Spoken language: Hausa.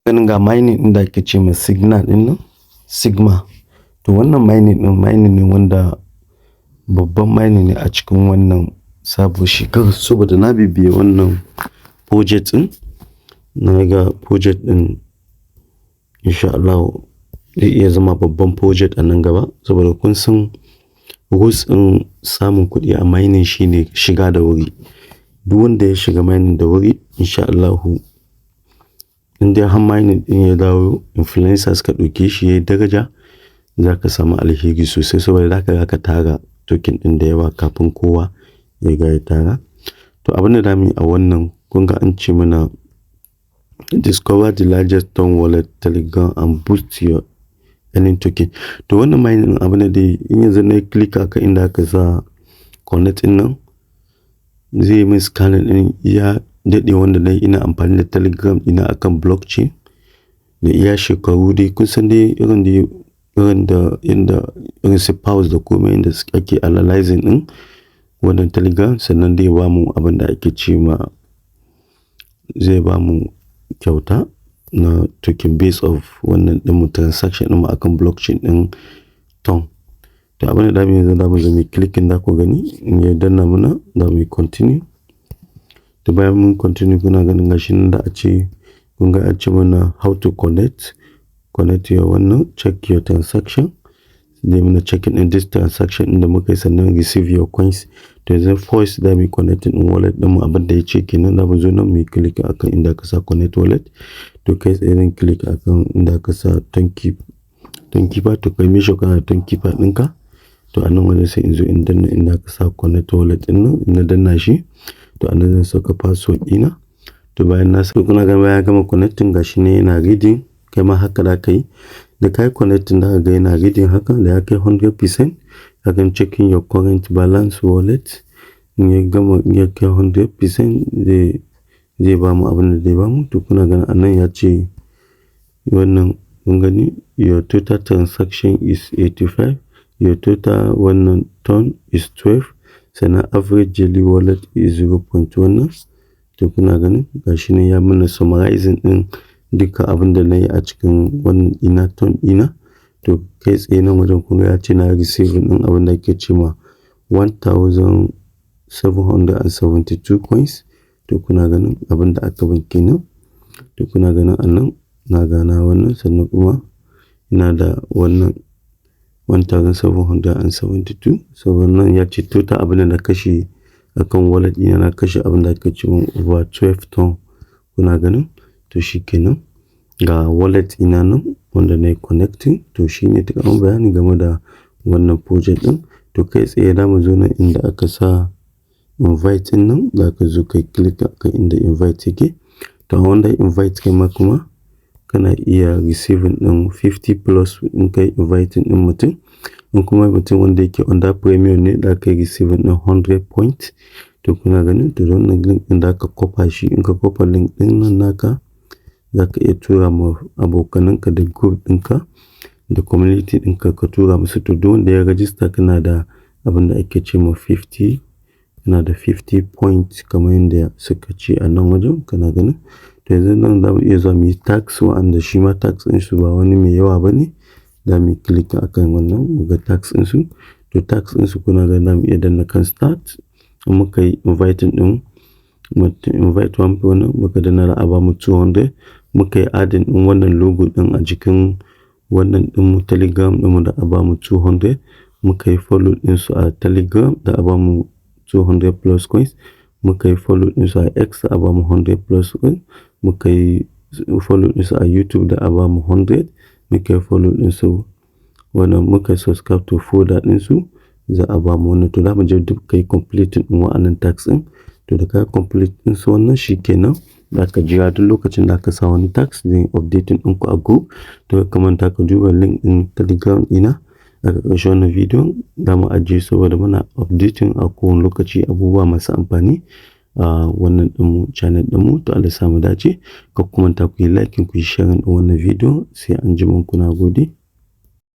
Ganin ga mining ɗin da ake ce ma Signal ɗin nan, Sigma. To wannan mining ɗin mining ne wanda babban mining ne a cikin wannan sabuwar shekarar, saboda na bibiye wannan project ɗin. Na ga project ɗin insha Allahu zai iya zama babban project a nan gaba, saboda kun san rules ɗin samun kuɗi a mining shine shiga da wuri. Duk wanda ya shiga mining da wuri, insha Allahu, in dai har mining ɗin ya dawo, influencers suka ɗauke shi yayi daraja, za ka samu alheri sosai, saboda zaka ga ka tara token ɗin da yawa kafin kowa ya riga ya tara. To abin da zamu yi a wannan, kun ga an ce mana "Discover the largest TON wallet Telegram and boost your earning token". To wannan mining ɗin, abin da dai in yanzu nayi click akan inda aka sa connect ɗin nan, zai yi min scanning ɗin iya daɗe wanda nayi ina amfani da Telegram ɗina akan blockchain da iya shekaru dai. Kun san dai irin dai irin da inda irin su PAWS da komai inda ake analyzing ɗin wannan Telegram. Sannan zai bamu abin da ake ce ma, zai bamu kyauta na token base of wannan ɗin mu, transaction ɗin mu akan blockchain ɗin TON. To abin da zamu yi yanzu, zamu zo muyi clicking, za ku gani in ya danna mana, za mu yi continue. To bayan mun continue, kuna ganin gashi nan da a ce, kun ga an ce mana how to connect, connect your wannan, check your transaction. Zai mana checking ɗin this transaction ɗin da muka yi, sannan receive your coins. To yanzu first za mu yi connecting ɗin wallet ɗin mu, abin da ya ce kenan. Za mu zo nan muyi click akan inda aka sa connect wallet. To kai tsaye zan click akan inda aka sa Tonkeeper. To kai make sure kana da Tonkeeper ɗinka. To a nan wajen sai in zo in danna inda aka sa connect wallet ɗin nan. In na danna shi, to a nan zan saka password ɗina. To bayan na saka, kuna ganin bayan ya gama connecting, gashi ne yana reading. Kai ma haka za ka yi. Da ka yi connecting, za ka ga yana reading haka. Da ya kai 100%, ka gan "Checking your current balance wallet". In ya gama, in ya kai 100%, zai bamu abin da zai bamu. To kuna ganin a nan ya ce wannan, kun gani, your total transaction is 85, your total wannan ton is 12, sannan average daily wallet is 0.1. To kuna ganin gashi nan ya mana summarizing ɗin duka abin da na yi a cikin wannan ɗina, ton ɗina. To kai tsaye nan wajen kun ga ya ce na receiving ɗin abin da ake ce ma 1772 coins. To kuna ganin abin da aka ban kenan. To kuna ganin a nan na gana wannan, sannan kuma ina da wannan 1772. So wannan ya ce total abin da na kashe akan wallet ɗina, na kashe abin da ake ce min over 12 ton. Kuna ganin, to shi kenan, ga wallet ɗina nan wanda na yi connecting. To shine taƙaiman bayani game da wannan project ɗin. To kai tsaye za mu zo nan inda aka sa invite ɗin nan, za ka zo kai click akan inda invite yake. To a wanda invite, kai ma kuma kana iya receiving ɗin 50 plus in kai inviting ɗin mutum. In kuma mutum wanda yake under premium ne, za ka yi receiving ɗin 100 point. To kuna ganin, to wannan link ɗin da aka kwafa shi, in ka kwafa link ɗin nan naka, za ka iya tura ma abokananka da group ɗinka da community ɗinka, ka tura musu. To duk wanda ya register, kana da abin da ake ce ma 50, kana da 50 point kamar yadda suka ce a nan wajen, kana ganin. To yanzu nan za mu iya zuwa muyi task, wa'anda shi ma task ɗin su ba wani mai yawa ba ne. Za mu yi click akan wannan mu ga task ɗin su. To task ɗin su, kuna ganin za mu iya danna kan start. In muka yi inviting ɗin mutum, invite one, wannan muka danna, za a bamu 200. Muka yi adding ɗin wannan logo ɗin a jikin wannan ɗin mu, Telegram ɗin mu, da a bamu 200. Muka yi follow ɗin su a Telegram, da a bamu 200 plus coins. Muka yi follow ɗin su a X, da a bamu 100 plus coins. Muka yi follow ɗin su a YouTube, da a bamu 100. Muka yi follow ɗin su wannan, muka subscribe to folder ɗin su, za a bamu wannan. To za mu je duk kai complete ɗin wa'annan task ɗin. To da ka complete ɗin su wannan, shi kenan, za ka jira duk lokacin da aka sa wani task, zai updating ɗinku a group. To ka manta ka duba link ɗin Telegram ɗina daga ƙarshen wannan bidiyon za mu ajiye, saboda muna updating a kowane lokaci abubuwa masu amfani a wannan ɗinmu, channel ɗinmu. To Allah sa mu dace. Kar ku manta ku yi like, ku yi sharing ɗin wannan bidiyo. Sai anjima ku, na gode.